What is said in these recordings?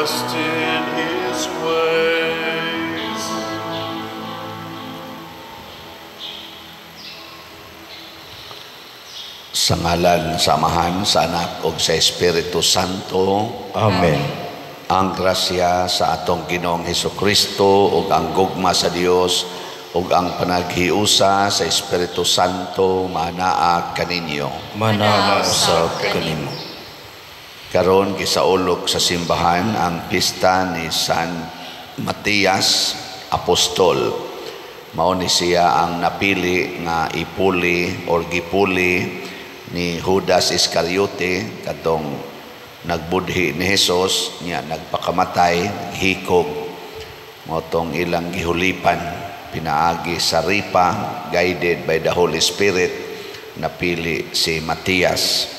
Trust in his ways. Sa ngalan sa Amahan, sa Anak ug sa Espiritu Santo. Amen. Ang grasya sa atong Ginoong Hesukristo ug ang gugma sa Dios ug ang panaghiusa sa Espiritu Santo manaa kaninyo. Manaa usab kanimo. Karon gisaulog sa simbahan ang pista ni San Matias Apostol. Mao ni siya ang napili nga ipuli or gipuli ni Judas Iscariote kadtong nagbudhi ni Hesus niya nagpakamatay, hikog mao tong ilang gihulipan pinaagi sa ripa, guided by the Holy Spirit, napili si Matias.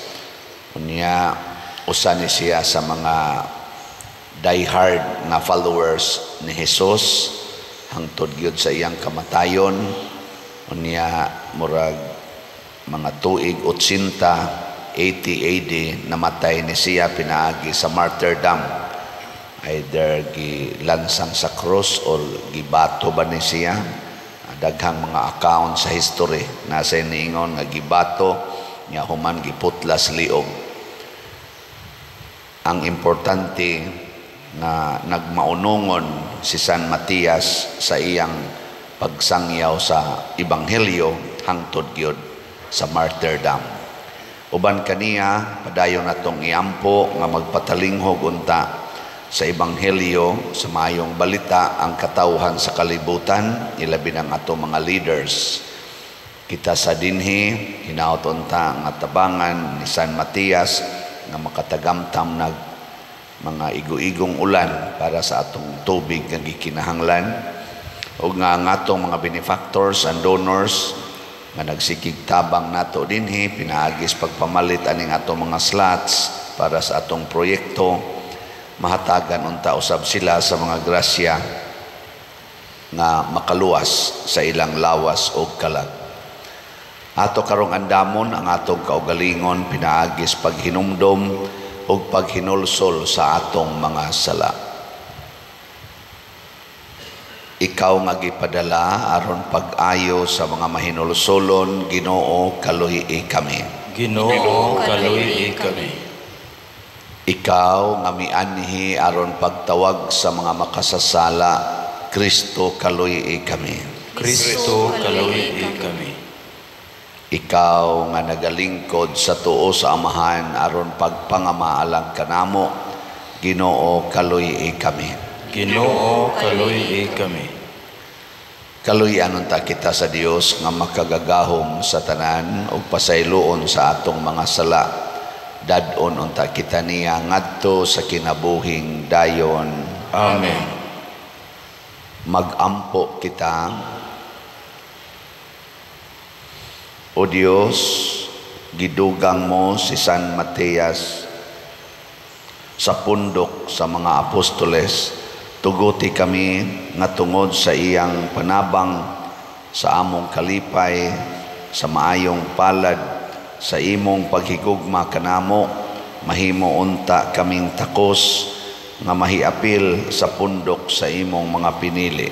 Unya usa ni siya sa mga diehard nga followers ni Hesus hangtod gyud sa iyang kamatayon. Unya murag mga tuig 80 80 AD namatay ni siya pinaagi sa martyrdom, either gilansang sa cross or gibato ba ni siya. Daghang mga account sa history nasa niingon nga gibato nya human giputlas liog. Ang importante nga nagmaunongon si San Matias sa iyang pagsangyaw sa ebanghelyo hangtod gyud sa martyrdom. Uban kaniya padayon natong iampo nga magpatalinghog unta sa ebanghelyo, sa maayong balita ang katawhan sa kalibutan, ilabi ng atong mga leaders. Kita sa dinhi hinaot unta nga tabangan ni San Matias nga makatagamtam nag mga igo-igong ulan para sa atong tubig nga gikinahanglan, ug nga ang atong mga benefactors and donors nga nagsigig tabang nato dinhi pinaagis pagpamalit aning atong mga slots para sa atong proyekto, mahatagan unta usab sila sa mga grasya nga makaluwas sa ilang lawas og kalag. Ato karong andamon ang atong kaugalingon pinaagis paghinumdom ug paghinulsol sa atong mga sala. Ikaw nga gipadala aron pag-ayo sa mga mahinulsolon, Ginoo, kaluhi kami. Ginoo, kaluhi kami. Ikaw nga mianhi aron pagtawag sa mga makasasala, Kristo, kaluhi kami. Kristo, kaluhi kami. Ikaw nga nagalingkod sa tuo sa Amahan aron pagpangamaalang kanamo, Ginoo, kaluhi kami. Ginoo, kaluhi kami. Kaluy-an unta kita sa Dios nga makagagahom sa tanan ug pasayloon sa atong mga sala. Dad-on unta kita niya ngadto sa kinabuhing dayon. Amen. Magampo kita. O Dios, gidugang mo si San Matias sa pundok sa mga apostoles. Tuguti kami nga tungod sa iyang panabang sa among kalipay, sa maayong palad, sa imong paghigugma kanamo, mahimo unta kaming takos nga mahiapil sa pundok sa imong mga pinili.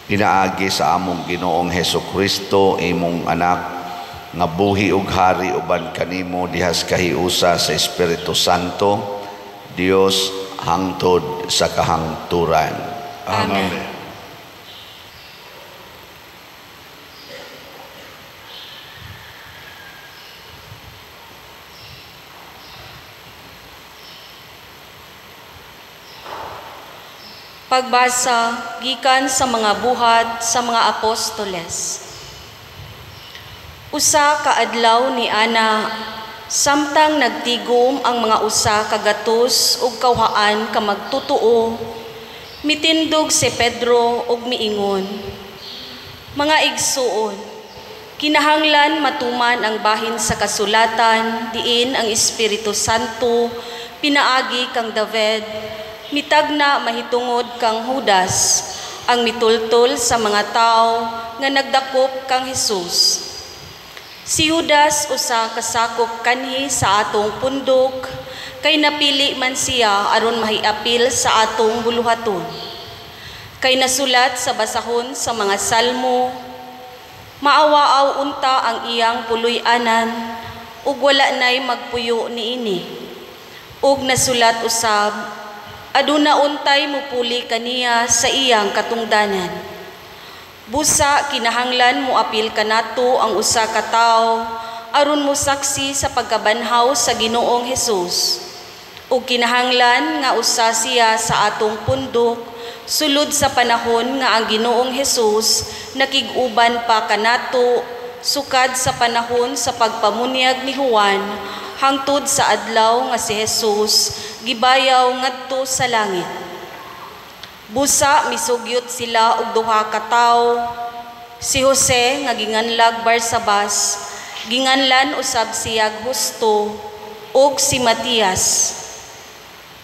Pinaagi sa among Ginoong Hesukristo, imong anak, nga buhi ug hari uban kanimo dihas kahiusa sa Espiritu Santo, Dios hangtod sa kahangturan. Amen. Pagbasa gikan sa mga buhat sa mga apostoles. Usa ka adlaw ni ana, samtang nagtigom ang mga usa ka gatos ug kawhaan ka magtutuo, mitindog si Pedro ug miingon, "Mga igsuon, kinahanglan matuman ang bahin sa kasulatan diin ang Espiritu Santo pinaagi kang David, mitagna mahitungod kang Judas, ang mitultol sa mga tao nga nagdakop kang Hesus. Si Judas usa kasakop kanhi sa atong pundok, Kay napili man siya aron mahiapil sa atong buluhaton. Kay nasulat sa basahon sa mga salmo, maawaaw unta ang iyang puloy-anan, ug wala nay magpuyo niini. Ug nasulat usab, aduna untay mupuli kaniya sa iyang katungdanan. Busa kinahanglan moapil kanato ang usa ka tawo aron mosaksi sa pagkabanhaw sa Ginoong Hesus. Ug kinahanglan nga usa siya sa atong pundok sulod sa panahon nga ang Ginoong Hesus nakig-uban pa kanato sukad sa panahon sa pagpamunyag ni Juan hangtod sa adlaw nga si Hesus gibayaw ngadto sa langit. Busa misugyot sila og duha ka tawo, si Jose nga ginganlag Barsabas, ginganlan usab siyag Justo, ug si Matias.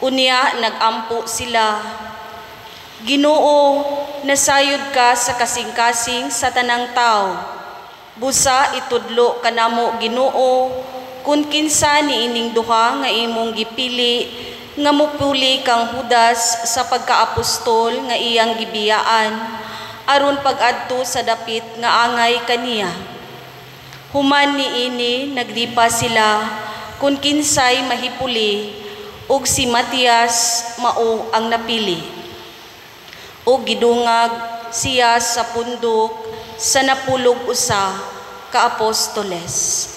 Unya nagampo sila, Ginoo, nasayod ka sa kasing-kasing sa tanang tao. Busa itudlo kanamo Ginoo kun kinsa niining duha nga imong gipili nga mupuli kang Judas sa pagkaapostol nga iyang gibiyaan aron pag-adto sa dapit nga angay kaniya. Human niini nagdipa sila kun kinsay mahipuli, ug si Matias mao ang napili. Ug gidungag siya sa pundok sa 11 ka apostoles.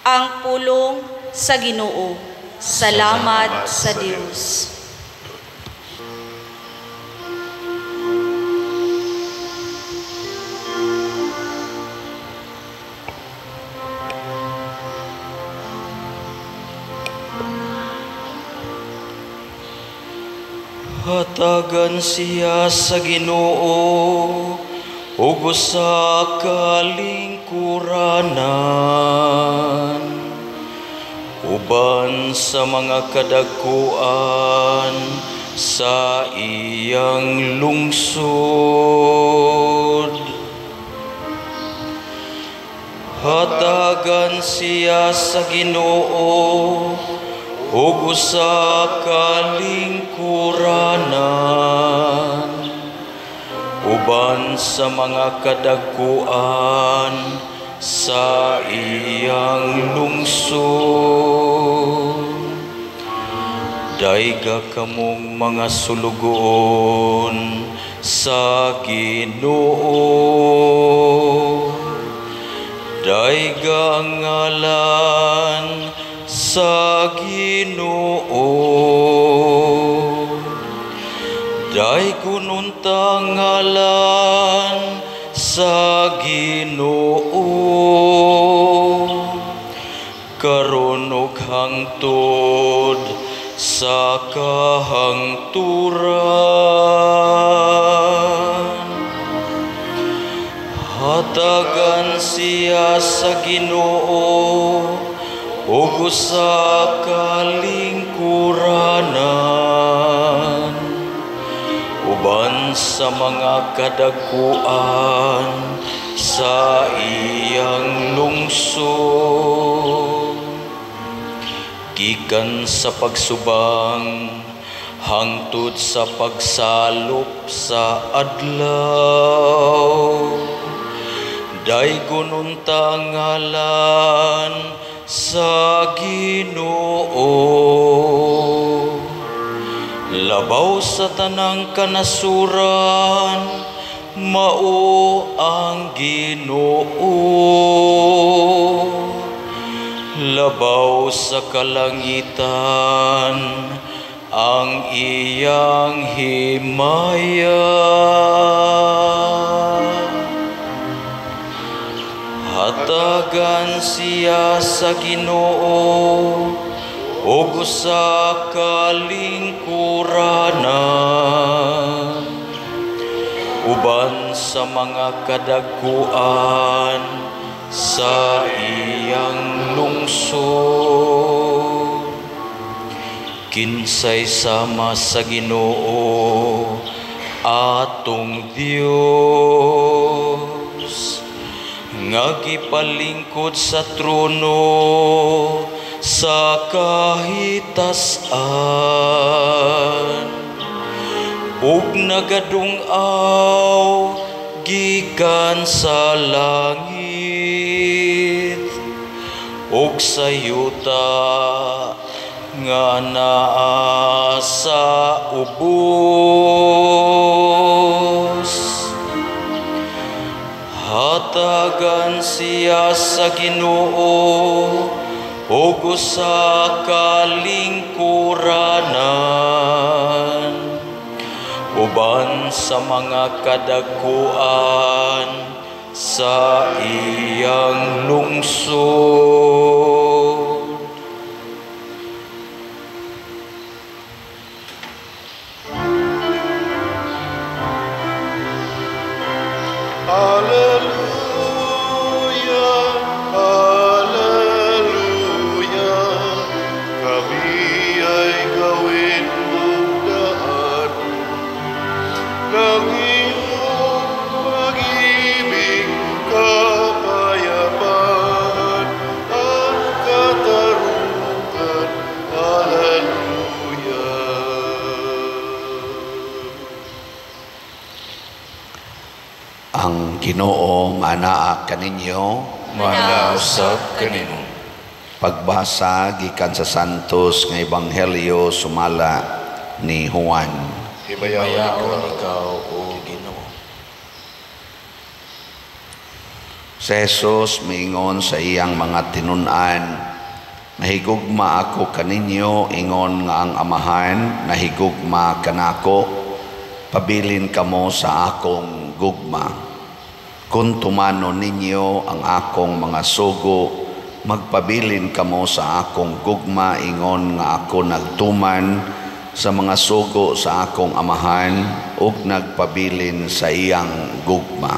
Ang pulong sa Ginoo. Salamat sa Dios. Hatagan siya sa Ginoo ug sa kalingkuranan, uban sa mga kadagkuan sa iyang lungsod. Hatagan siya sa Ginoo ug sa kalingkuranan, uban sa mga kadagkuan sa iyang lungsod. Dayga kamong mga sulugoon sa Ginoo. Dayga ang ngalan sa Ginoo. Daygon unta ang ngalan sa Ginoo, karon ug hangtod sa kahangturan. Hatagan siya sa Ginoo ug sa kalingkuranan, uban sa mga kadagkuan sa iyang lungsod. Gikan sa pagsubang hangtod sa pagsalop sa adlaw, daygon unta ang ngalan sa Ginoo. Labaw sa tanang kanasuran, mao ang Ginoo. Labaw sa kalangitan ang iyang himaya. Hatagan siya sa Ginoo ug sa kalingkuranan, uban sa mga kadagkuan sa iyang lungsod. Kinsay sama sa Ginoo atong Dios, nga gipalingkod sa trono sa sa kahitas-an ug nagadung-aw gikan sa langit ug sa yuta nga naa sa ubos. Hatagan siya sa Ginoo ug usa ka lingkuranan uban sa mga kadagkuan sa iyang lungsod. Alleluia, Alleluia, kami ay gawin mong daan ng iyong pag-ibig, kapayapaan at katarungan. Alleluia. Ang Ginoo maanaa kaninyo, Manausap kanimo. Pagbasa gikan sa Santos nga Ebanghelyo sumala ni Juan. Himayaon ikaw, o Ginoo. Si Jesus miingon sa iyang mga tinun-an, nahigugma ako kaninyo, ingon nga ang Amahan nahigugma kanako, pabilin kamo sa akong gugma. Kung tumano ninyo ang akong mga sugo, magpabilin kamo sa akong gugma, ingon nga ako nagtuman sa mga sugo sa akong Amahan ug nagpabilin sa iyang gugma.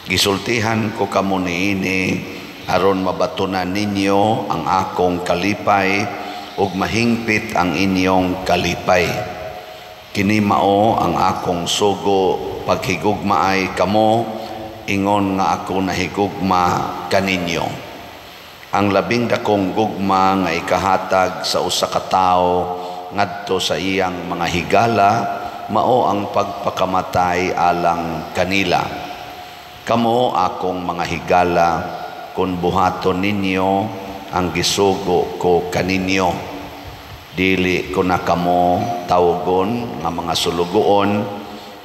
Gisultihan ko kamo niini aron mabatunan ninyo ang akong kalipay ug mahingpit ang inyong kalipay. Kini mao ang akong sugo, paghigugmaay kamo ingon nga ako nahigugma kaninyo. Ang labing dakong gugma nga ikahatag sa usa ka tawo ngadto sa iyang mga higala mao ang pagpakamatay alang kanila. Kamo akong mga higala kun buhaton ninyo ang gisugo ko kaninyo. Dili ko na kamo tawgon nga mga sulugoon,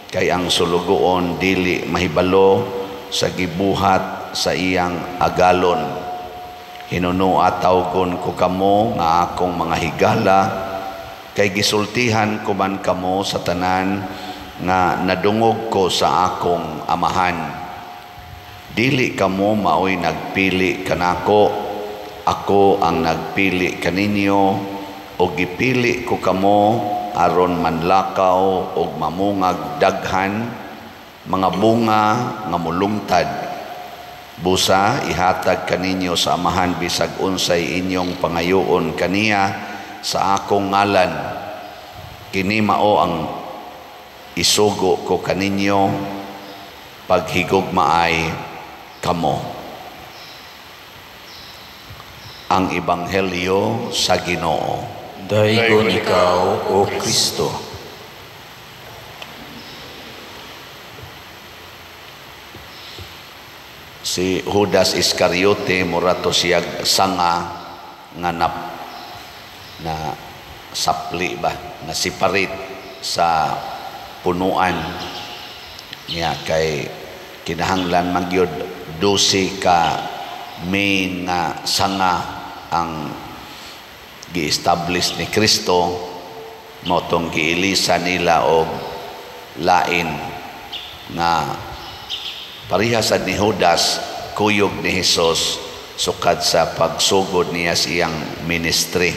kay ang sulugoon dili mahibalo sa gibuhat sa iyang agalon. Hinunua tawgon ko kamo nga akong mga higala, kay gisultihan ko man kamo sa tanan nga nadungog ko sa akong Amahan. Dili kamo maoy nagpili kanako, ako ang nagpili kaninyo, o gipili ko kamo aron manlakaw og mamungag daghan mga bunga nga mulungtad. Busa ihatag kaninyo sa Amahan bisag unsay inyong pangayoon kaniya sa akong ngalan. Kini mao ang isugo ko kaninyo, paghigugmaay kamo. Ang Ebanghelyo sa Ginoo. Daygon ikaw, o Kristo. Si Judas Iscariote murato siyag sanga nga na sapli ba, na siparit sa punuan niya, kay kinahanglan magyud 12 ka main nga sanga ang gi-establish ni Kristo, mao tong giilisa nila og lain nga pareha sad ni Judas, kuyog ni Hesus sukad sa pagsugod niya sa iyang ministry.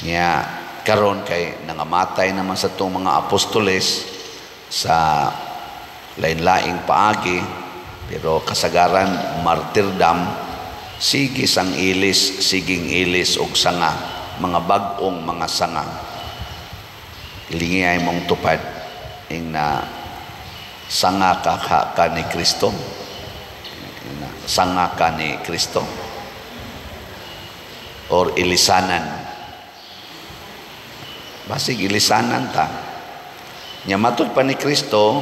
Niya karon kay nangamatay naman sa itong mga apostoles sa lain-laing paagi, pero kasagaran martyrdom, sige sang ilis, siging ilis og sanga, mga bag-ong mga sanga. Lingiyay mong tupad ing na sanga ka, ka ni Kristo. Sanga ka ni Kristo. Or ilisanan? Basig ilisanan ta. Nya matud pa ni Kristo,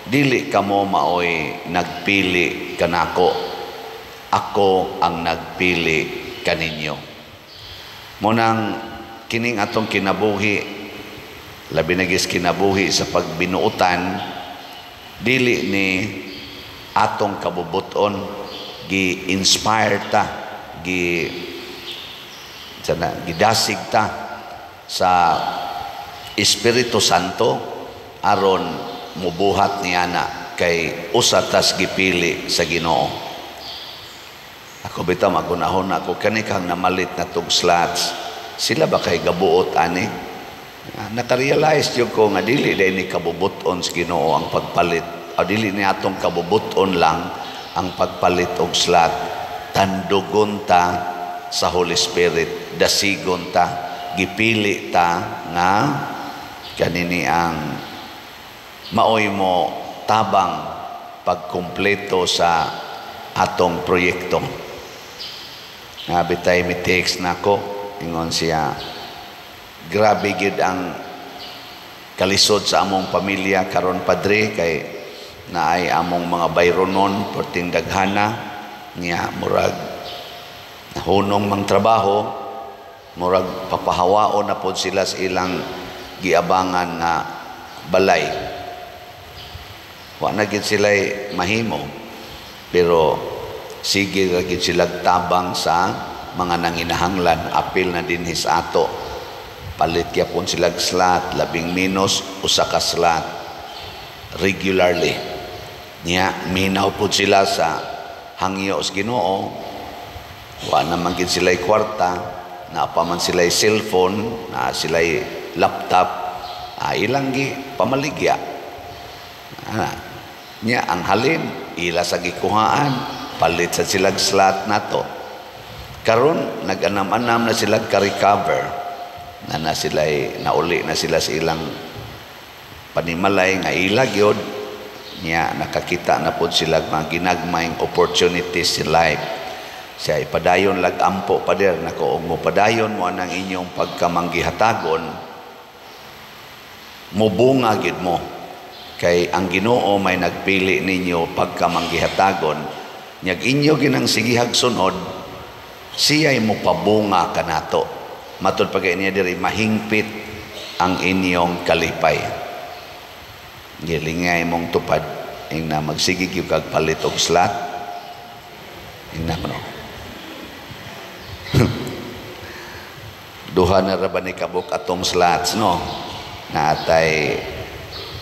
dili kamo maoy nagpili kanako. Ako ang nagpili kaninyo. Munang kining atong kinabuhi, labi na gis kinabuhi sa pagbinuutan, dili ni atong kabubuton, gi-inspire ta, gi sana, gidasig ta sa Espiritu Santo aron mubuhat niya na kay usa tas gipili sa Ginoo. Ako bitaw magunahon ako kani kang namalit na tug slots. Sila ba kay gabuot ani? Nakarealize jud ko nga dili day ni kabubuton sa Ginoo ang pagpalit. O dili ni atong kabubuton lang ang pagpalit og slot. Tandugon ta sa Holy Spirit, dasigon ta, gipili ta nga kanini ang maoy mo tabang pagkumpleto sa atong proyekto. Nga bitay mi text nako, ingon siya, grabe gid ang kalisod sa among pamilya karon, padre, kay naay among mga bayronon perting daghana niya, murag hunong mang trabaho, murag papahawaon na pod sila sa ilang giabangan nga balay. Wa na gid sila mahimo, pero sige ra gid sila tabang sa mga nanginahanglan, apil na dinhi sa ato. Palit gyapon sila slot, labing minus usa ka slot regularly. Niya minaw pud sila sa hangyo sa Ginoo. Wa naman gid sila kwarta, naa pa man sila cellphone, naa sila laptop, ilang gi pamaligya. Niya ang halin ila sa gikuhaan, palit sa silag slot nato. Karon nag-anam-anam na sila ka-recover na na sila nauli na sila sa ilang panimalay nga ila gyud. Niya nakakita na pod sila mga ginagmayng opportunities in life. Siya ipadayon lag ampo pader nako, og mopadayon mo anang inyong pagkamanggihatagon, mubunga gid mo, kay ang Ginoo may nagpili ninyo pagkamanggihatagon. Nyag inyo ginang sigihag sunod, siya'y mopabunga kanato. Matud pa kay niya diri, mahingpit ang inyong kalipay. Gilingay mong tupad ing na magsige gyud kag palit og slot. Ing na kuno. Duha na ra ba ni kabuk atong slots, no? Naatay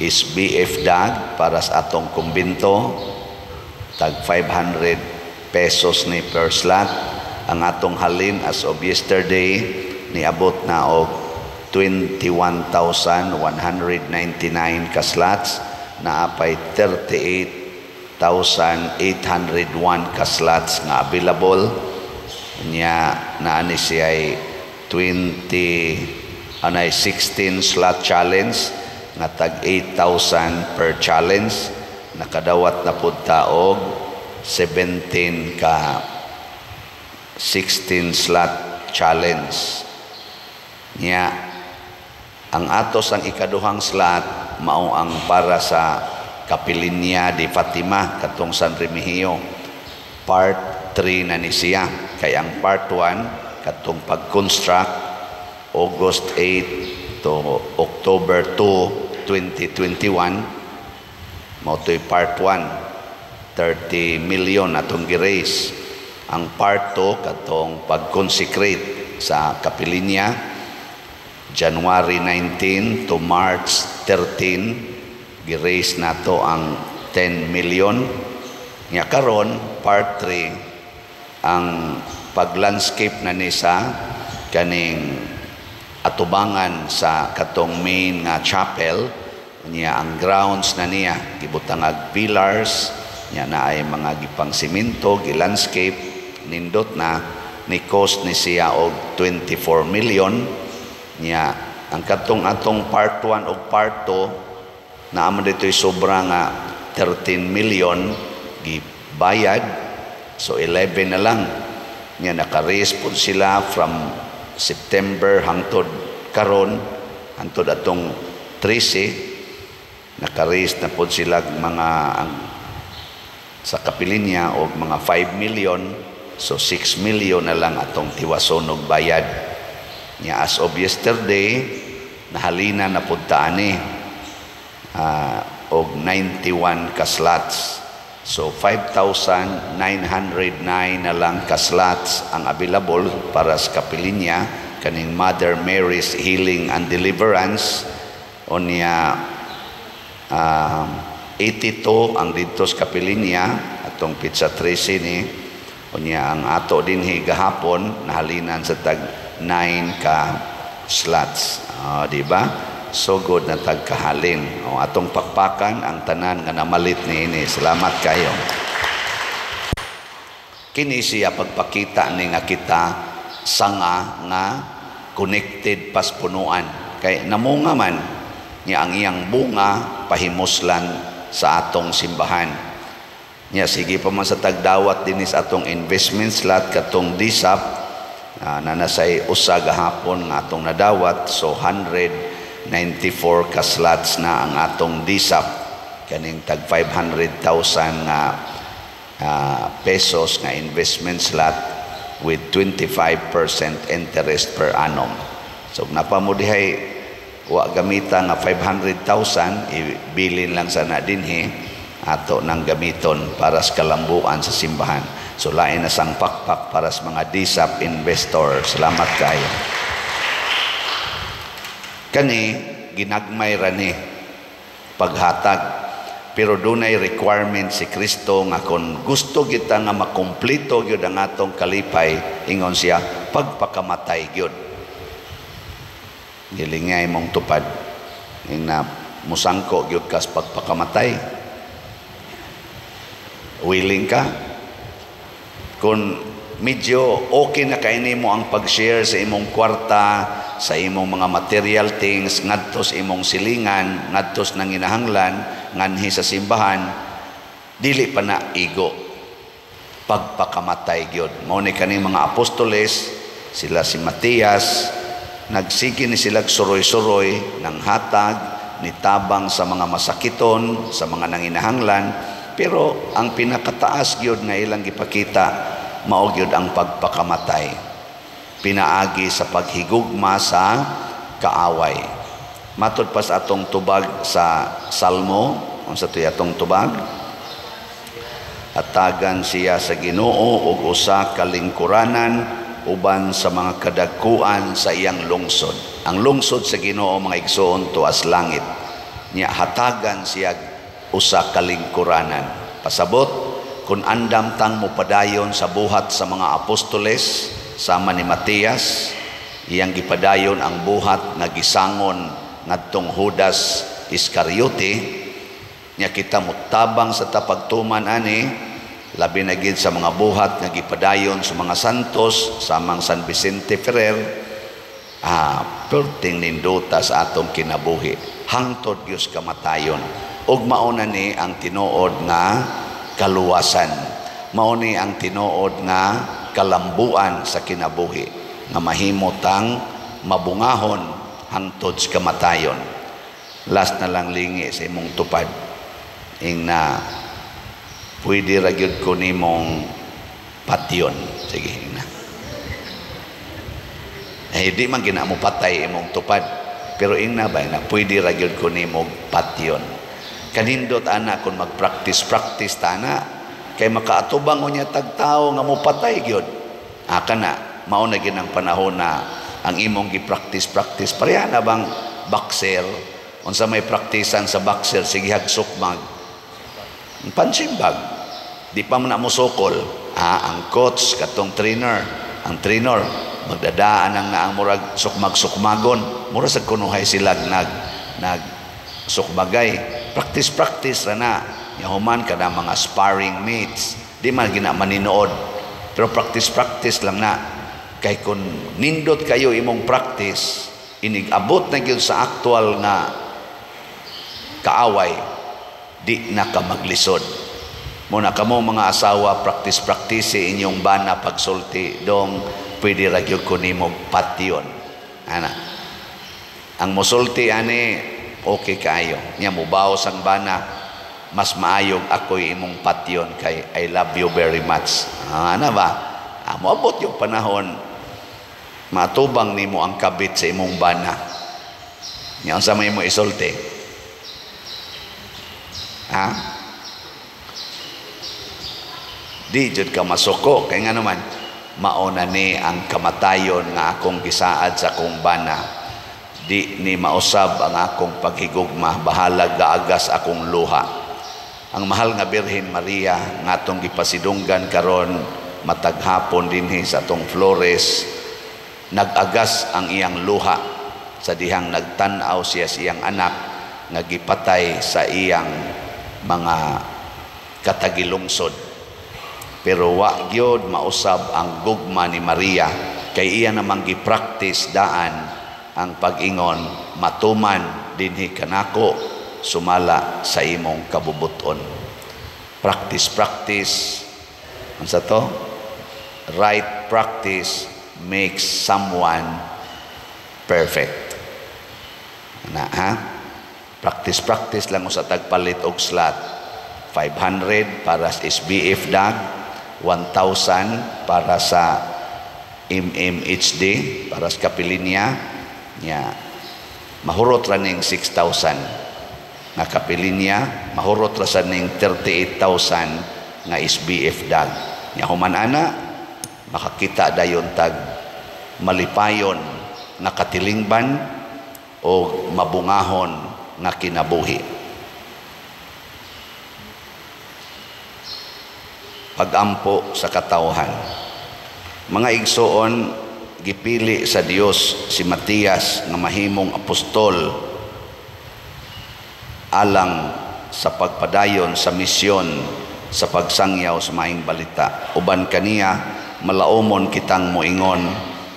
is BF dag para sa atong kumbinto, tag 500 pesos ni per slot. Ang atong halin as of yesterday niabot na og 21,199 ka slots, naapay 38,801 ka slots nga available. Nya naani siya ay 20 anay 16 slot challenge nga tag 8,000 per challenge. Nakadawat na pud ta og 17 ka 16 slot challenge. Nya ang atos ang ikaduhang slot mao ang para sa Kapilinya di Fatima katong San Remigio. Part 3 na ni siya, kay ang part 1 katong pag-construct August 8 to October 2, 2021, mao to'y part 1, 30 million atong gi-raise. Ang part 2 katong pag-consecrate sa Kapilinya, January 19 to March 13, gi-raise nato ang 10 million. Nya karon part 3 ang pag-landscape na ni sa kaning atubangan sa katong main nga chapel. Niya ang grounds na niya gibutangag pillars, niya na ay mga gipang simento, gi-landscape, nindot na ni cost ni siya og 24 million. Niya ang katong atong part 1 og part 2 naa man dito'y sobra nga 13 million gibayad, so 11 na lang. Nya naka-raise pod sila from September hangtod karon, hangtod atong 13, naka-raise na pod sila mga ang, sa kapilinya og mga 5 million. So 6 million na lang atong tiwason og bayad. Nya as of yesterday, nahalina na pud ta ani og 91 ka slots. So 5,909 na lang ka slots ang available para sa kapilinya kaning Mother Mary's Healing and Deliverance. Unya 82 ang didto sa kapilinya atong petsa 13 ni. Unya ang ato dinhi gahapon nahalinan sa tag 9 ka slots. Di ba? So good na tagkahalin. O, atong pakpakan ang tanan nga namalit niini. Salamat kayo. Kini siya pagpakita ni nga kita sanga nga connected pas punuan. Kay namunga man niya ang iyang bunga pahimuslan sa atong simbahan. Nya sige pa man sa tagdawat dinhi sa atong investment slot katong DSAP na nasay usa gahapon nga atong nadawat, so 194 ka slots na ang atong DSAP kaning tag 500,000 nga pesos nga investment slot with 25% interest per annum. So napa mo dihay wa gamita nga 500,000, ibilin lang sana dinhi, ato nang gamiton para sa kalambuan sa simbahan. So lain na sang pakpak para sa mga DSAP investor. Salamat kayo. Kani ginagmay ra ni paghatag, pero dunay requirement si Kristo nga kung gusto kita nga makumpleto gyud ang atong kalipay, ingon siya, pagpakamatay gyud. Gilingay mong tupad ing na musangko gyud kas pagpakamatay. Willing ka? Kung medyo okay na kay nimo ang pag-share sa imong kwarta, sa imong mga material things ngadto sa imong silingan, ngadto sa nanginahanglan, nganhi sa simbahan, dili pa na igo. Pagpakamatay gyud. Mao ni kaning mga apostoles, sila si Matias, nagsige ni sila suroy-suroy ng hatag, nitabang sa mga masakiton, sa mga nanginahanglan, pero ang pinakataas gyud nga ilang gipakita mao gyud ang pagpakamatay. Pinaagi sa paghigugma sa kaaway. Matod pa sa atong tubag sa Salmo, unsa to'y atong tubag? Hatagan siya sa Ginoo og usa ka lingkuranan uban sa mga kadagkuan sa iyang lungsod. Ang lungsod sa Ginoo, mga igsoon, tuas langit. Nya hatagan siya usa ka lingkuranan. Pasabot, kung andam tang mopadayon sa buhat sa mga apostoles, sama ni Matias, iyang gipadayon ang buhat nga gisangon ngadtong Judas Iscariote, nya kita mutabang sa tapagtuman ani, labi na gid sa mga buhat nga gipadayon sa mga santos samang San Vicente Ferrer, perting nindota sa atong kinabuhi hangtod Dios kamatayon. Ug mao na ni ang tinuod nga kaluwasan, mao ni ang tinuod nga kalambuan sa kinabuhi, nga mahimo tang mabungahon hangtod sa kamatayon. Last na lang, lingi sa imong tupad ing na pwede ra gyud ko nimong patyon. Sige, ing na. Eh, di man gina mo patay imong tupad, pero ing na ba na pwede ra gyud ko nimong patyon. Kanindot ana kung mag-practice practice ta na, kay makaatubang unya tag tawo nga mopatay gyud. Kana mao na gyud ang panahon na ang imong gi-practice practice, pareha na bang boxer? Unsa may praktisan sa boxer? Sige hagsukmag, punching bag, di pa man na mosukol. Ang coach katong trainer, ang trainer magdadaan ang naang murag sukmag-sukmagon, mura sa kunuhay sila nag nag sukmagay, practice practice ra na. Nya human kada mga sparring mates, di man gina maninood, pero practice practice lang na. Kay kun nindot kayo imong practice, inig abot na gyud sa actual nga kaaway, di na ka maglisod. Muna kamo mga asawa, practice-practice inyong bana pagsulti dong pwede ra gyud ko nimo patyon. Ana. Ang musulti ani okay kaayo. Nya mubaos ang bana, mas maayog ako'y imong patyon kay I love you very much. Ana ba? Moabot yung panahon matubang nimo ang kabit sa imong bana. Nya unsa may mo isulti? Ha? Di jud ka masuko kay nga naman mauna ni ang kamatayon nga akong gisaad sa akong bana. Di ni mausab ang akong paghigugma, bahalag gaagas akong luha. Ang mahal nga Birhen Maria nga atong gipasidunggan karon matag hapon dinhi sa atong Flores, nag-agas ang iyang luha sa dihang nagtan-aw siya sa iyang anak nga gipatay sa iyang mga katagilungsod. Pero wa gyud mausab ang gugma ni Maria kay iya namang gipractice daan ang pag-ingon, matuman dinhi kanako sumala sa imong kabubuton. Practice, practice. Unsa to? Right practice makes someone perfect. Na, ha? Practice, practice lang usa tagpalit og slot. 500 para sa SBF dag, 1,000 para sa MMHD, para sa kapilinya. Nya, mahurot ra ning 6,000 nga kapilinya, mahurot ra sa ning 38,000 nga SBF dag. Nya human ana, makakita dayon tag malipayon nga katilingban o mabungahon nga kinabuhi. Pagampo sa katawhan. Mga igsoon, gipili sa Dios si Matias nga mahimong apostol alang sa pagpadayon sa misyon sa pagsangyaw sa maayong balita. Uban kaniya malaumon kitang moingon,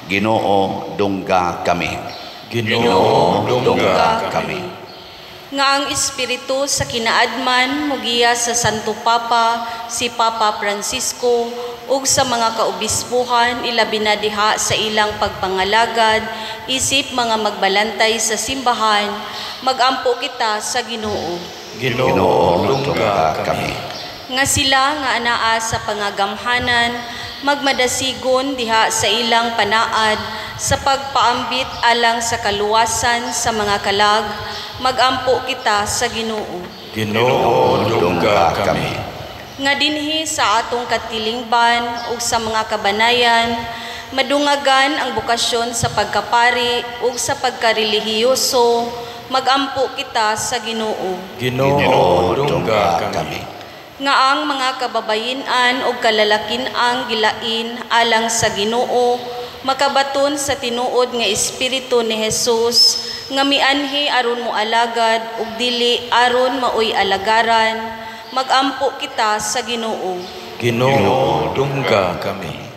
Ginoo, dungga kami. Ginoo, dungga kami. Nga ang espiritu sa kinaadman mugiya sa Santo Papa, si Papa Francisco, ug sa mga kaobispuhan ilabi na diha sa ilang pagpangalagad isip mga magbalantay sa simbahan, magampo kita sa Ginoo. Ginoo, dungga kami. Nga sila nga anaa sa pangagamhanan, magmadasigon diha sa ilang panaad sa pagpaambit alang sa kaluwasan sa mga kalag, magampo kita sa Ginoo. Ginoo, dungga kami. Nga dinhi sa atong katilingban ug sa mga kabanayan, madungagan ang bokasyon sa pagkapari ug sa pagkarelihiyoso, magampo kita sa Ginoo. Ginoo, dungga kami. Nga ang mga kababayen-an ug kalalakin-ang gilain alang sa Ginoo, makabaton sa tinuod nga espiritu ni Jesus, nga mianhi aron moalagad ug dili aron maoy alagaran, magampo kita sa Ginoo. Ginoo, dungga kami.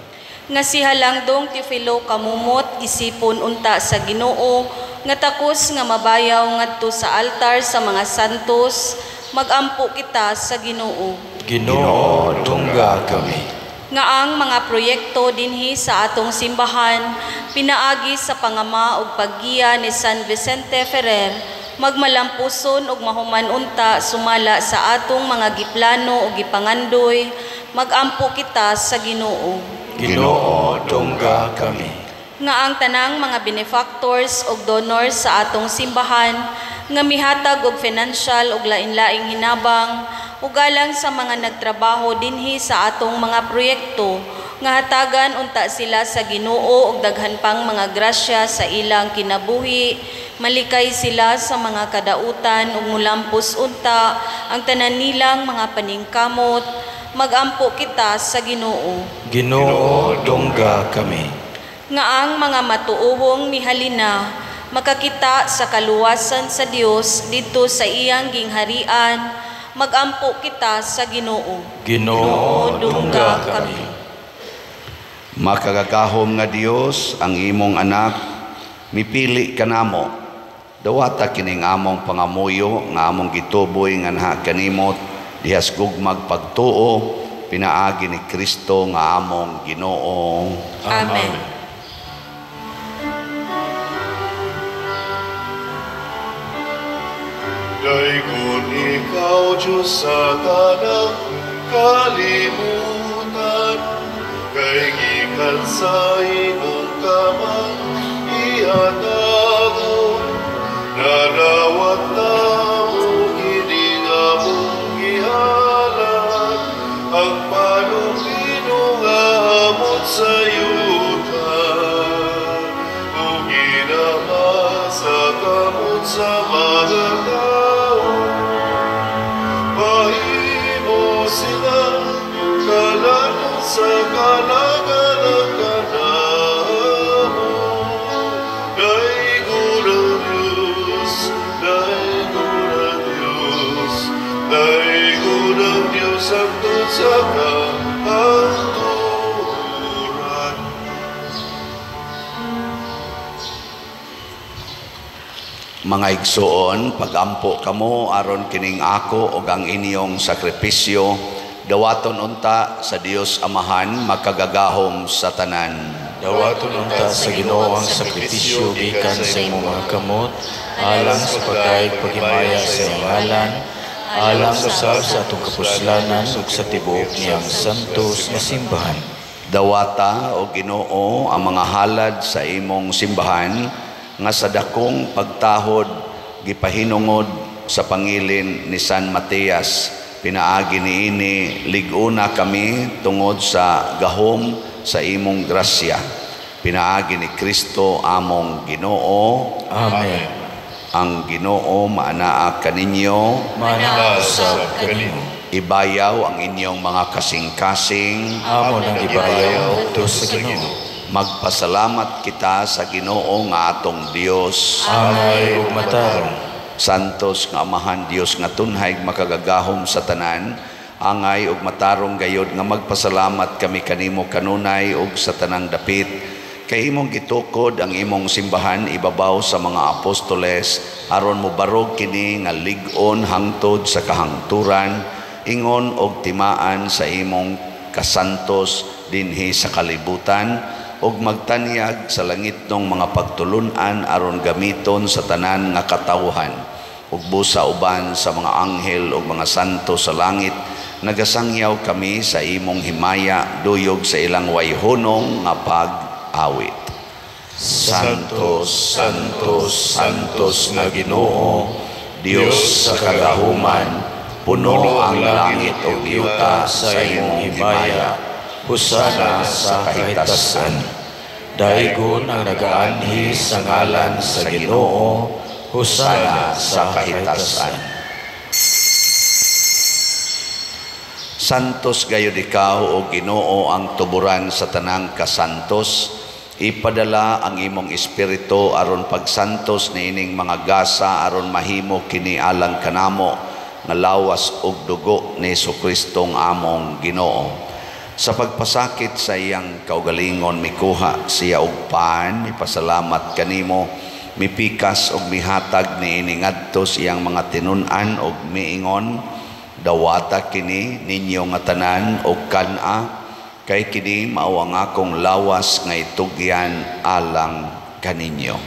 Nga si Halangdong Teofilo kamumot isipon unta sa Ginoo, nga takos nga mabayaw ngadto sa altar sa mga santos, magampo kita sa Ginoo. Ginoo, dungga kami. Nga ang mga proyekto dinhi sa atong simbahan pinaagi sa pangama ug paggiya ni San Vicente Ferrer, magmalampuson ug mahuman unta sumala sa atong mga giplano ug gipangandoy, magampo kita sa Ginoo. Ginoo, dungga kami. Nga ang tanang mga benefactors ug donors sa atong simbahan nga mihatag og financial ug lain-laing hinabang ug alang sa mga nagtrabaho dinhi sa atong mga proyekto, nga hatagan unta sila sa Ginoo og daghan pang mga grasya sa ilang kinabuhi, malikay sila sa mga kadautan ug mulampos unta ang tanan nilang mga paningkamot, magampo kita sa Ginoo. Ginoo, dungga kami. Nga ang mga matuohong mihalina makakita sa kaluwasan sa Dios didto sa iyang gingharian, magampo kita sa Ginoo. Ginoo, dungga kami. Makagagahom nga Dios, ang imong anak mipili kanamo. Dawata kining among pangamuyo nga among gituboy nga naha kanimo Dihas gugmag pagtuo, pinaagi ni Kristo nga among Ginoo. Amen. Daygon ikaw, Diyos, sa tanang kalimutan, kay gikan sa imong kamang ihatagaw, nanawat namo kini nga among gihalad, ang panumino nga amot sa yuta, ug ginama sa kamot sa mga tao. Mahimo sila kalan sa kalagalang kanamo. Daygon ang Diyos, daygon ang Diyos, daygon ang Diyos hangtod sa kahangturan. Mga igsoon, pagampo kamo aron kining ako og ang inyong sakripisyo, dawaton unta sa Dios Amahan makagagahom sa tanan. Dawaton unta sa Ginoo ang sakripisyo gikan sa imong mga kamot, alang sa pagdayeg paghimaya sa iyang ngalan, alang usab sa atong kapuslanan ug sa tibuok niyang santos nga simbahan. Dawata o Ginoo ang mga halad sa imong simbahan nga sa dakong pagtahod gipahinungod sa pangilin ni San Matias. Pinaagi niini lig-una kami tungod sa gahom sa imong grasya. Pinaagi ni Kristo among Ginoo. Amen. Ang Ginoo maanaa kaninyo, maanaa usab kanimo. Ibayaw ang inyong mga kasing-kasing, amo nang ibayaw ngadto sa Ginoo. Magpasalamat kita sa Ginoo nga atong Dios. Angay ug matarong. Santos nga Amahan Dios nga tunhay makagagahom sa tanan, angay ug matarong gayod nga magpasalamat kami kanimo kanunay ug sa tanang dapit. Kay imong gitukod ang imong simbahan ibabaw sa mga apostoles aron mobarog kini nga lig-on hangtod sa kahangturan, ingon og timaan sa imong kasantos dinhi sa kalibutan, ug magtanyag sa langitnong mga pagtulun-an aron gamiton sa tanan nga katawhan. Ug busa uban sa mga anghel ug mga santo sa langit, nagasangyaw kami sa imong himaya duyog sa ilang wayhunong nga pag-awit. Santos, Santos, Santos nga Ginoo, Dios sa kagahuman, puno ang langit ug yuta sa imong himaya. Hosana sa kahitasan. Daygon ang nagaanhi sa ngalan sa Ginoo, hosana sa kahitasan. Santos gayud ikaw o Ginoo ang tuburan sa tanang kasantos. Ipadala ang imong espiritu aron pagsantos niining mga gasa aron mahimo kini alang kanamo nga lawas ug dugo ni Hesukristo among Ginoo. Sa pagpasakit sa iyang kaugalingon mikuha siya og pan, mipasalamat kanimo, mipikas og mihatag niini ngadto sa iyang mga tinun-an og miingon, dawata kini ninyo nga tanan og kan-a, kay kini mao ang akong lawas nga itugyan alang kaninyo.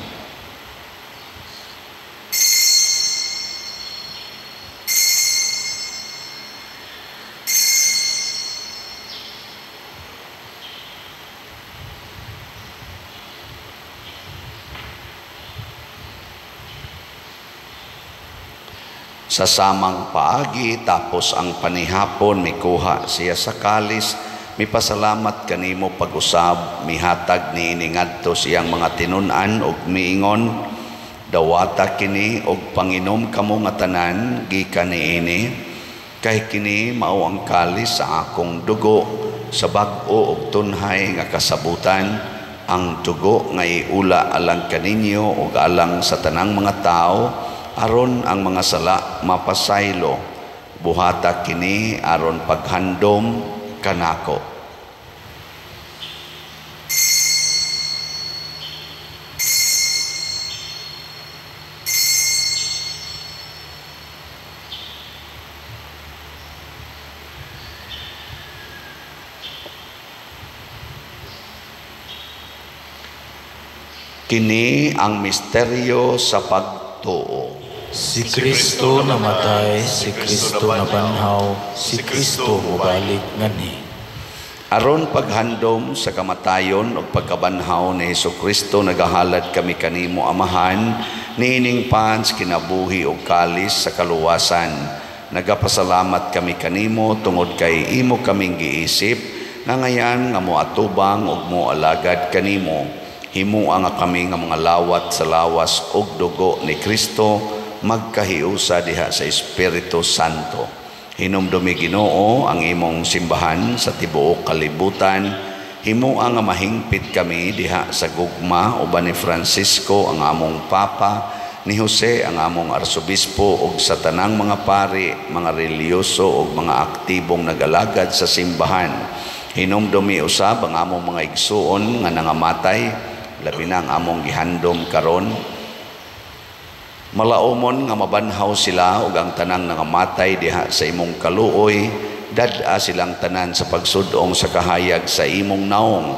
Sa samang paagi, tapos ang panihapon, mikuha siya sa kalis, mipasalamat kanimo pag-usab, mihatag niini ngadto siyang mga tinun-an ug miingon, dawata kini og panginom kamo nga tanan gikan niini, kay kini mao ang kalis sa akong dugo sa bag-o ug tunhay nga kasabutan, ang dugo nga iula alang kaninyo ug alang sa tanang mga tawo, aron ang mga sala mapasaylo. Buhata kini aron paghandom kanako. Kini ang misteryo sa pagtuo. Si Kristo namatay, si Kristo nabanhaw, si Kristo mobalik nganhi. Aron paghandom sa kamatayon ug pagkabanhaw ni Hesukristo, nagahalad kami kanimo, Amahan, niining pan sa kinabuhi ug kalis sa kaluwasan. Nagapasalamat kami kanimo tungod kay imo kaming giisip nga ngayan nga moatubang ug moalagad kanimo. Himoa nga kami nga mga lawat sa lawas ug dugo ni Kristo magkahiusa diha sa Espiritu Santo. Hinumdumi, Ginoo, ang imong simbahan sa tibuok kalibutan. Himoa nga mahingpit kami diha sa gugma uban ni Francisco ang among Papa, ni Jose ang among Arsobispo ug sa tanang mga pari, mga relihiyoso ug mga aktibong nagalagad sa simbahan. Hinumdumi usab ang among mga igsuon nga nangamatay, labi na ang among gihandom karon. Malaumon nga mabanhaw sila ug ang tanang nangamatay diha sa imong kaluoy, dad-a silang tanan sa pagsudong sa kahayag sa imong naong.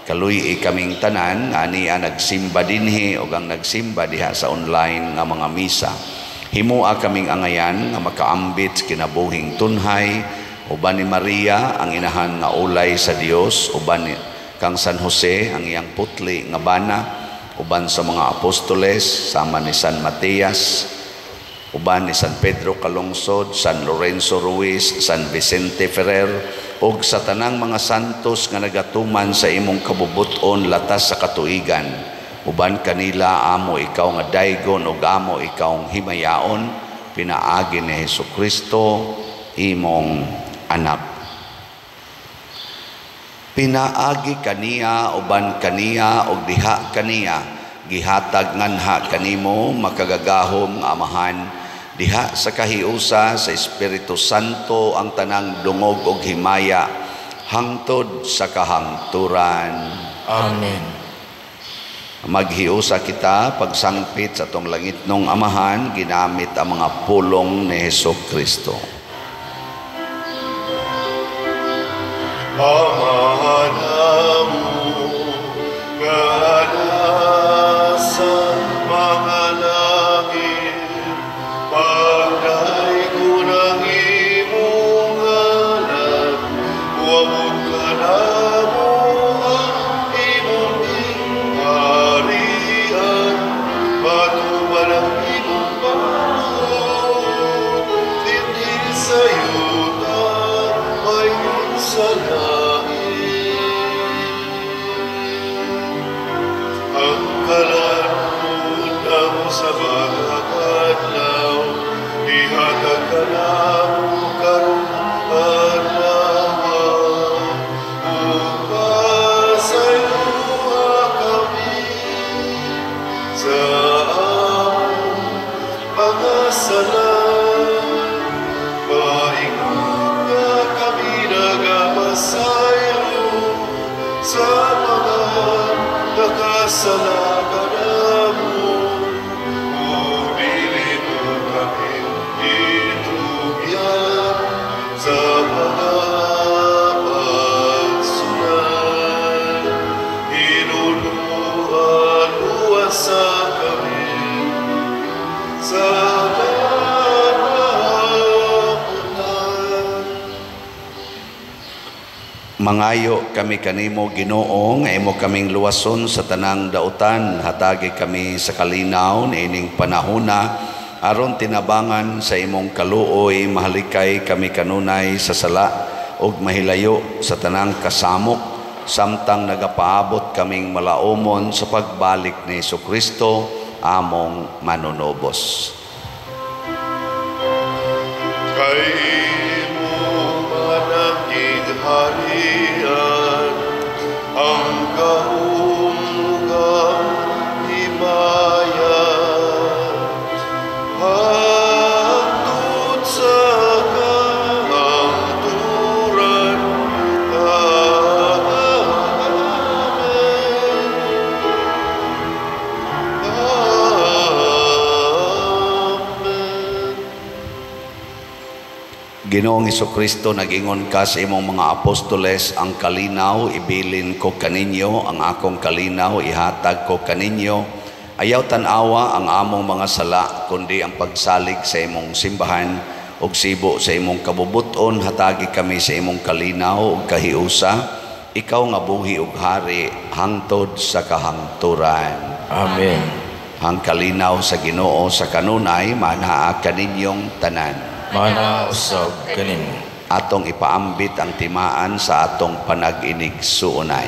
Kaluy-i kaming tanan nga ania nagsimba dinhi ug ang nagsimba diha sa online nga mga misa. Himoa kaming angayan nga makaambit sa kinabuhing tunhay uban ni Maria ang inahan nga ulay sa Dios, uban ni kang San Jose ang iyang putli nga bana, uban sa mga apostoles sama ni San Matias, uban ni San Pedro Calungsod, San Lorenzo Ruiz, San Vicente Ferrer, ug sa tanang mga santos nga nagatuman sa imong kabubuton latas sa katuigan. Uban kanila amo ikaw nga daygon ug amo ikaw himayaon, pinaagi ni Hesukristo imong anak. Pinaagi kaniya, uban kaniya, ug diha kaniya, gihatag nganha kanimo, makagagahom nga Amahan, diha sa kahiusa sa Espiritu Santo ang tanang dungog ug himaya hangtod sa kahangturan. Amen. Maghiusa kita pagsangpit sa atong langitnong Amahan ginamit ang mga pulong ni Hesukristo. Ama namo nga nasa mga langit, pagdaygon ang imong ngalan, moabot kanamo ang imong gingharian, matuman ang imong pagbuot dinhi sa yuta mayon sa langit. Ang kalanon namo sa mga kadlaw, ihatag kanamo karong adlaw, ug pasayloa kami sa among mga sala, maingon nga kami nagapasaylo sa mga nakasala kanamo, ug dili mo kami itugyan sa mga pagsulay. Hinuluan luwasa kami sa kalabutan. Mangayo kami kanimo, Ginoo, nga imo kaming luwason sa tanang dautan. Hatagi kami sa kalinaw niining panahona aron tinabangan sa imong kaluoy mahalikay kami kanunay sa sala ug mahilayo sa tanang kasamok, samtang nagapaabot kaming malaumon sa pagbalik ni Hesukristo among manunubos. Kay imo man ang gingharian, ang gahom ug ang himaya, hangtod sa kahangturan. Amen. Amen. Ginoong Hesukristo, nag-ingon ka sa imong mga apostoles, ang kalinaw ibilin ko kaninyo, ang akong kalinaw ihatag ko kaninyo. Ayaw tan-awa ang among mga sala, kundi ang pagsalig sa imong simbahan ug sibo sa imong kabubuton, hatagi kami sa imong kalinaw ug kahiusa. Ikaw nga buhi ug hari hangtod sa kahangturan. Amen. Ang kalinaw sa Ginoo sa kanunay manaa kaninyong tanan. Mana usab kanimo. Atong ipaambit ang timaan sa atong panag-inig suunay.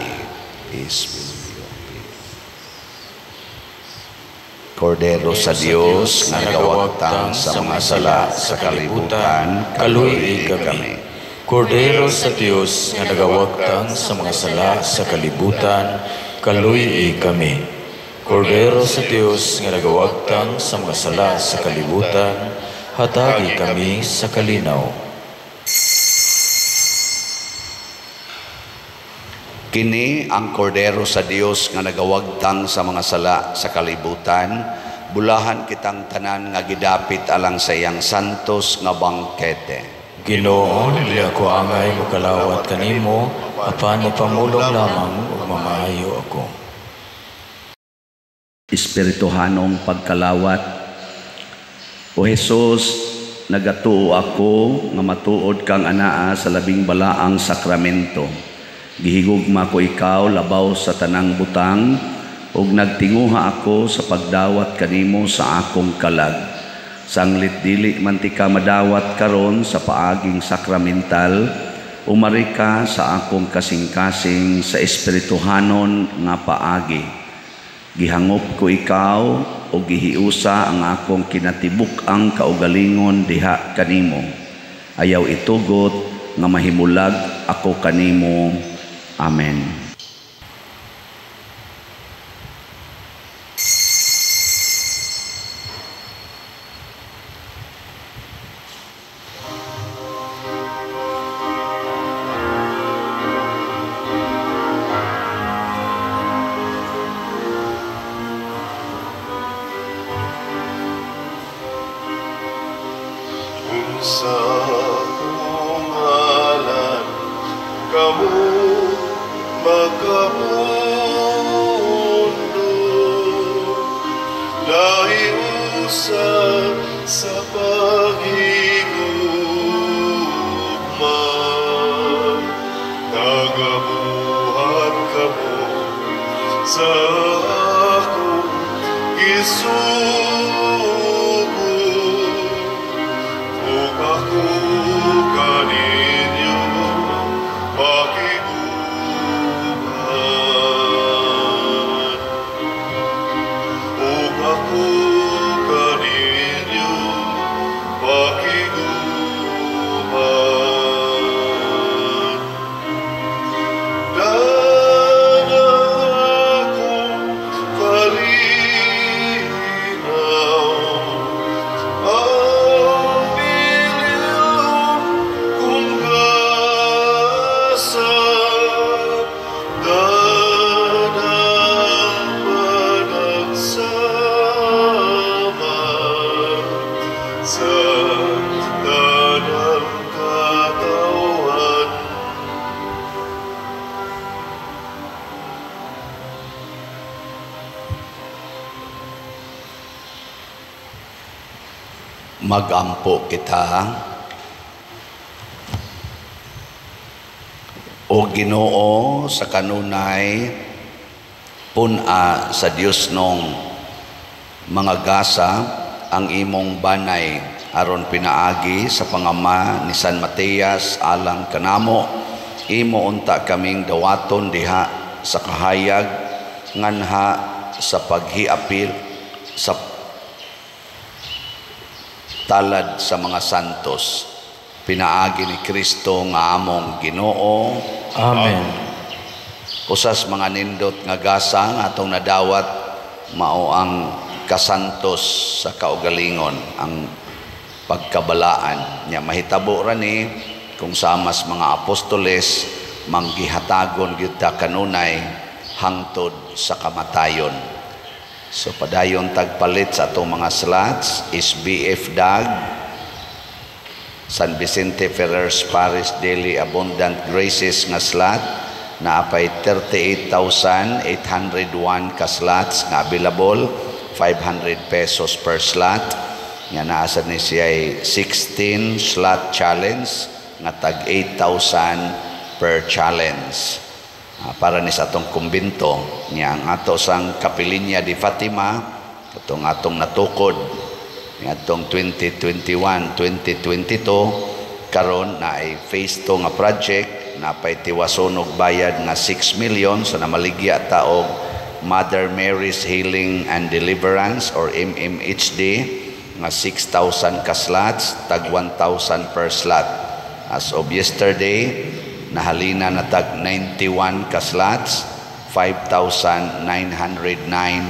Peace be with you. Kordero sa Dios nga nagawagtang sa mga sala sa kalibutan, kaluy-i kami. Kordero sa Dios nga nagawagtang sa mga sala sa kalibutan, kaluy-i kami. Kordero sa Dios nga nagawagtang sa mga sala sa kalibutan, hatagi kami sa kalinaw. Kini ang kordero sa Dios nga nagawagtang sa mga sala sa kalibutan, bulahan kitang tanan nga gidapit alang sa iyang santos nga bangkete. Ginoo, dili ako angay mokalawat kanimo, apan mopamulong lamang ug mamaayo ako. Espirituhanong pagkalawat. O Jesus, nagatuo ako nga matuod kang anaa sa labing balaang sakramento. Gihigugma ko ikaw labaw sa tanang butang, ug nagtinguha ako sa pagdawat kanimo sa akong kalag. Sanglit dili man ti ka madawat karon sa paaging sakramental, umari ka sa akong kasing-kasing sa espirituhanon nga paagi. Gihangop ko ikaw o gihiusa ang akong kinatibuk-ang kaugalingon diha kanimo. Ayaw itugot nga mahimulag ako kanimo. Amen. Sa akong ngalan kamo makapundo, lahi usab sa paghigugma, nagabuhat kamo sa akong gisugo. Ako kaninyo pakiguban. Ug ako kaninyo pakiguban. Dadan akong kalinaw, ang bililon kong gasa, danang panagsama sa tanang katawan. Magampo kita. O Ginoo, sa kanunay pun-a sa Dios nong mga gasa ang imong banay aron pinaagi sa pangama ni San Matias alang kanamo, imo unta kaming dawaton diha sa kahayag nganha sa paghiapil sa talad sa mga santos, pinaagi ni Kristo nga among Ginoo. Amen. Usas mga nindot nga gasa nga atong nadawat mao ang kasantos sa kaugalingon, ang pagkabalaan nya. Mahitabo ra ni kung samas mga apostoles manggihatagon gyud ta kanunay hangtod sa kamatayon. So padayon tagpalit sa atong mga slots is BF Dag San Vicente Ferrer's Parish Daily Abundant Graces nga slot, naapay 38,801 ka slots nga available, 500 pesos per slot. Nga naa sad ni siya 16 slot challenge nga tag 8,000 per challenge. Para ni sa atong kumbinto niya, ang ato sang Kapilinya di Fatima, katong atong natukod niadtong 2021, 2022, karon na ay phase 2 nga project, napay tiwason og bayad nga 6 million, so namaligya ta og Mother Mary's Healing and Deliverance or MMHD nga 6,000 ka slots, tag 1,000 per slot. As of yesterday, nahalina na tag 91 ka slots, 5,909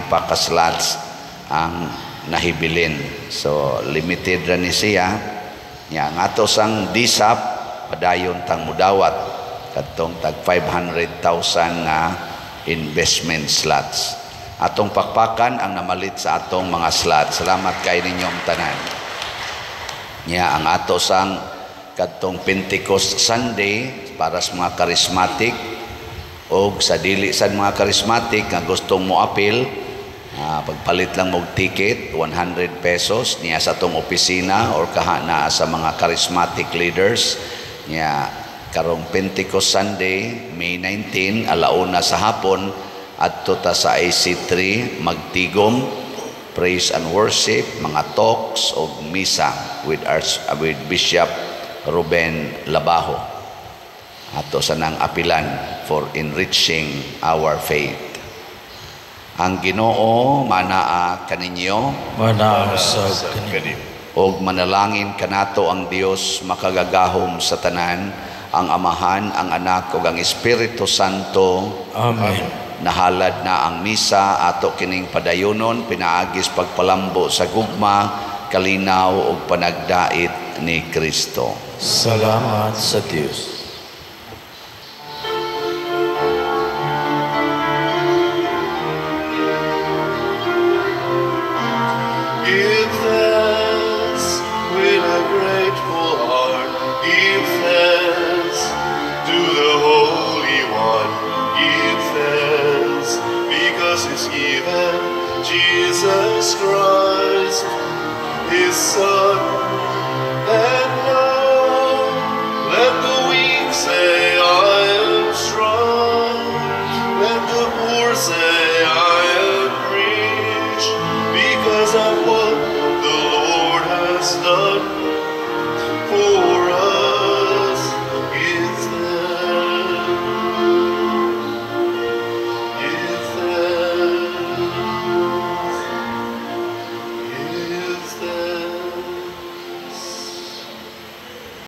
pa ka slots ang nahibilin. So limited ra ni siya. Nya ang ato sang DSAP, padayon tang mudawat kadtong tag 500,000 nga investment slots. Atong pakpakan ang namalit sa atong mga slots. Salamat kay ninyong tanan. Nya ang ato sang kadtong Pentecost Sunday para sa mga charismatic o sa dili sa mga charismatic nga gustong moapil, pagpalit lang og ticket, 100 pesos niya sa atong opisina or kaha naa sa mga charismatic leaders niya. Karong Pentecost Sunday, May 19, alauna sa hapon, adto ta sa IC3 magtigom, praise and worship, mga talks og misa with Bishop Ruben Labajo. Ato sa nang apilan for enriching our faith. Ang Ginoo manaa kaninyo. Manaa usab kanimo. Og manalangin kanato ang Dios makagagahom sa tanan, ang Amahan, ang Anak ug ang Espiritu Santo. Amen. Nahalad na ang misa, ato kining padayonon pinaagis pagpalambo sa gugma, kalinaw ug panagdait ni Kristo. Salamat sa Dios. Give thanks with a grateful heart. Give thanks to the Holy One. Give thanks because He's given Jesus Christ, His Son.